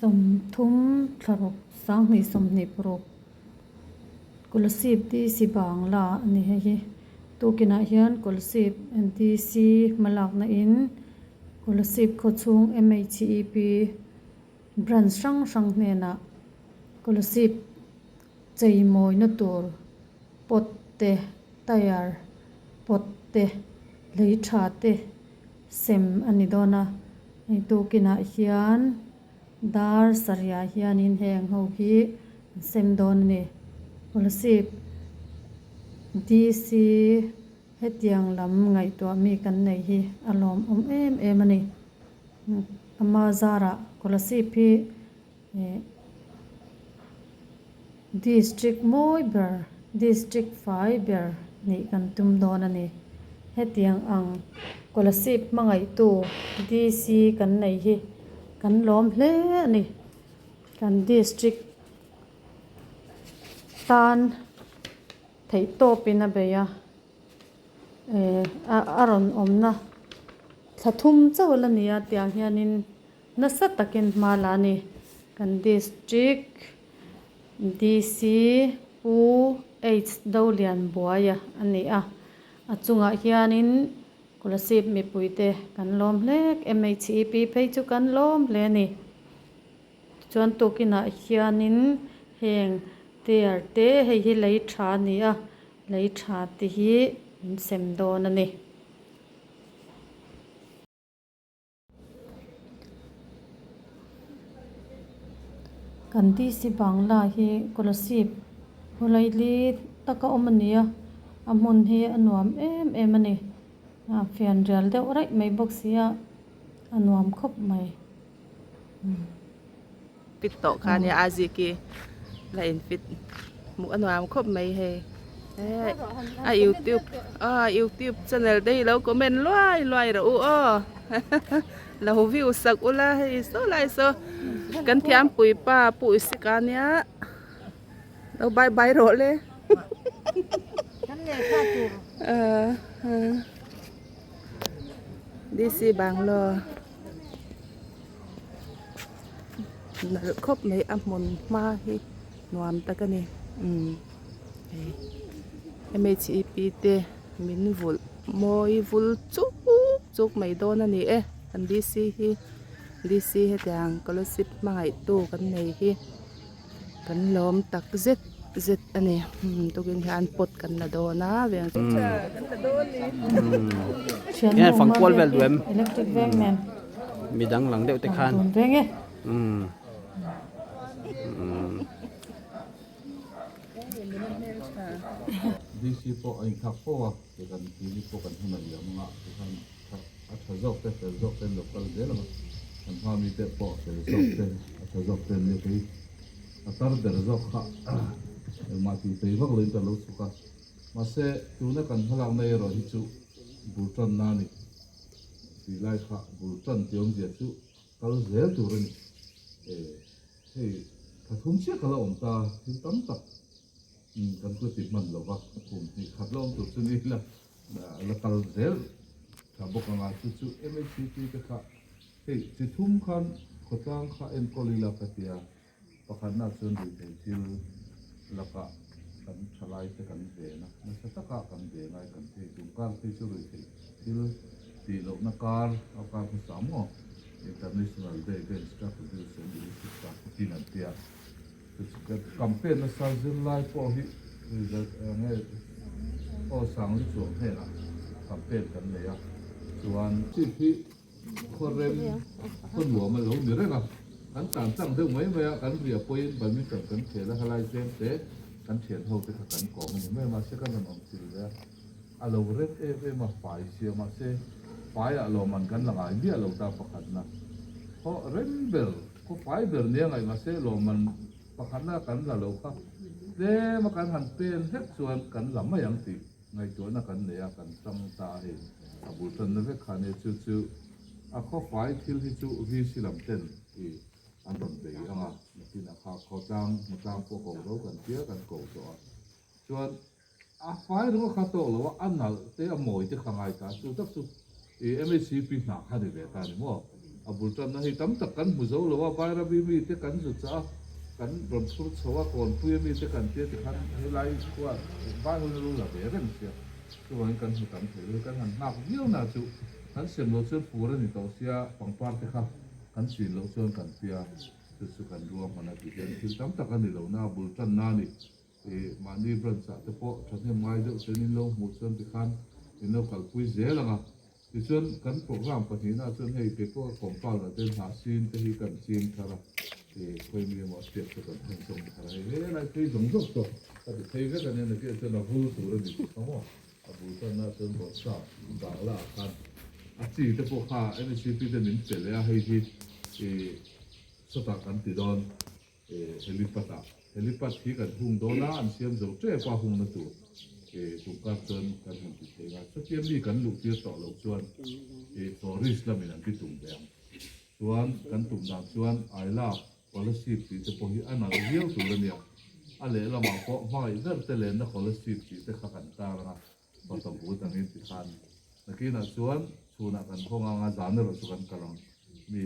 30 thlaruk 2026 Kolasib DC Bangla a ni hei hi tukinah hian Kolasib DC hmalakna in Kolasib khawchhung MHEP branch hrang hrang hnenah Kolasib chei mawina tur pot te tyre pot te lei tha te sem a ni dawn a hei tukinah hian dar sarih ah hianin heng ho hi an sem dawn a ni Kolasib DC hetiang lam ngaihtuah mi kan neih hi a lawmawm em em a ni ama zarah Kolasib hi Ih district mawi ber district fai ber nih kan tum dawn a ni. Hetiang ang Kolasib hmangaihtu DC kan nei hi kan lawm hle a ni. Kan district tan theihtawpin a bei a, eh a rawn awmna thla thum chauh a la ni a tiang hianin. Nasa takin hma la a ni. Kan District DC Pu H Dolianbuaia a ni a. A chungah hianin Kolasib mipuite kan lawm hle. MHEP phei chu kan lawm hle a ni. Tichuan tukinah hianin heng tear te hei hi lei tha a ni a, lei tha te hi an sem dawn a ni. Kan DC Bangla hi Kolasib khawlaili taka awm a ni a, a hmun hi a nuam em em a ni. A fian rial deuh raih mai bawk si a, a nuam khawp mai. Fit tawh kha nia a ziki la in fit hmuh a nuam khawp mai hei a youtube a youtube channel te hi lo comment luai luai rawh u aw lo view sak ula hei saw lai saw kan thiam pui pa pu isika nia lo bye bye rawh le DC Bangalore. Nalh khawp mai a hmun hma hi nuam tak a ni umm hei M H E P te min vulh mawi vul chuk chuk mai dawn a ni e kan D C hi D C hetiang scholarship hmangaihtu kan nei hi kan lawm tak zet zet a ni tukin hian pot kan la dawn a veng chu Thiannu fang kual vel duh em electric veng nen midang lang deuh te khan dun veng e umm DC pawh a inthlak fo a ti kan TV pawh kan hun a liam anga tikhan a tha zawk te fel zawk te an lo kal zel ang a kan hma mi te pawh a fel zawk te a tha zawk te an nia kei a tar ber zawk kha engmah tih tei vak loin ka lo chhuk a mahse tuna kan hmalakna erawh hi chu bul tanna a ni tih lai kha bul tan tih awmzia chu kal zel tur a ni e hei tha thum chiah ka la awm ta thil tam tak kan chu ti hman lo va kum hnih khat la awm tur chu ni ila la kal zel tha bawk anga chu chu MHCP te kha hei chi thum khan khawtlang kha enkawl ila ka tia pakhatna chuan ruihtheih thil lakah kan thalai te kan ven a nasa taka kan ven a kan thei tum kar phei chu ruihtheih thil tih lohna kar a kar hmasa maw International Day Against Drug Abuse and Illicit Trafficking an tia. Campaign nasa zirlai pawh hi result eng nge aw Sangli chuang hnenah campaign kan nei a chuan chief hi khaw rem khaw nuam a lo ni reng a kan tan chang deuh mai mai a kan riah pawhin badminton kan khel a helai tlem te kan thian ho te kha kan kawm a ni mai a mahse kan rawn awm chil ve a a lo rem em em a fai sia mahse faiah lawmman kan la ngai miah lo ta pakhatna khaw rem ber Khaw fai ber nia ngaih mahse lawmman pakhatna kan la lo kha tlem a kan han pen hlek chuan kan la mai ang tih ngaihtuahna kan nei a, kan tang ta a hei a bul tanna vek kha nia chu chu a khaw fai thil hi chu VC lam ten i an rawn bei ang a nakin a kha khaw tlang hmu tlang pawh ko ro kan tia kan ko tawh a chuan a fai ringawt kha tawk lo a a nalh te a mawi te kha ngai ta chu tak chu i MHCP hna kha ni ve ta ni maw. A bul tanna hei tam tak kan hmu zo lo a, Bairabi mite kan zu chah a, kan rawn phur chho a, Kawnpuia mite kan tia tikhan helai khua vai hun a lo la ve reng sia, chuvangin kan hmu tam thei lo. Kan han nghak viau na chu kan sem loh chuan fur a ni tawh sia, pangpar te kha kan chin loh chuan kan tia, chu chu kan ruahman a ti hian thil tam tak a ni lo na, a bul tanna a ni. Ih, mahni branch ah te pawh thahnem ngai deuh ten in lo hmuh chuan tikhan in lo kalpui zel ang a. Tichuan kan program pahnihna chuan hei kei pawh compound ah te hnah sin te hi kan ching thar a, ih, khawi mi emaw a hriat chu kan han zawng thar a, hei helai phei zawng zawk tawh ka ti phei vek a nia, nakinah chuan a vul tur a ni tih kha maw, a bul tanna chuan bawrhsap bangla ah khan a chi te pawh kha NHCP te min pe leh a, hei hi ih sawtah kan ti dawn. Helipad ah helipad hi kan hung dawn a, an siam zo tep a hungna tur tungkar chuan kan han ti thei a, chutia mi kan luh tir tawh loh chuan tourist lamin an ti tum ve ang. Chuan kan tum dan chuan Aila Kolasib tih te pawh hi a nalh viau tur a nia, a lehlamah pawh hmangaih ber te lenna Kolasib tih te kha kan tar ang a, photo booth angin tikhan nakinah chuan chhunah kan hawng ang a, zan erawh chu kan kal ang mi.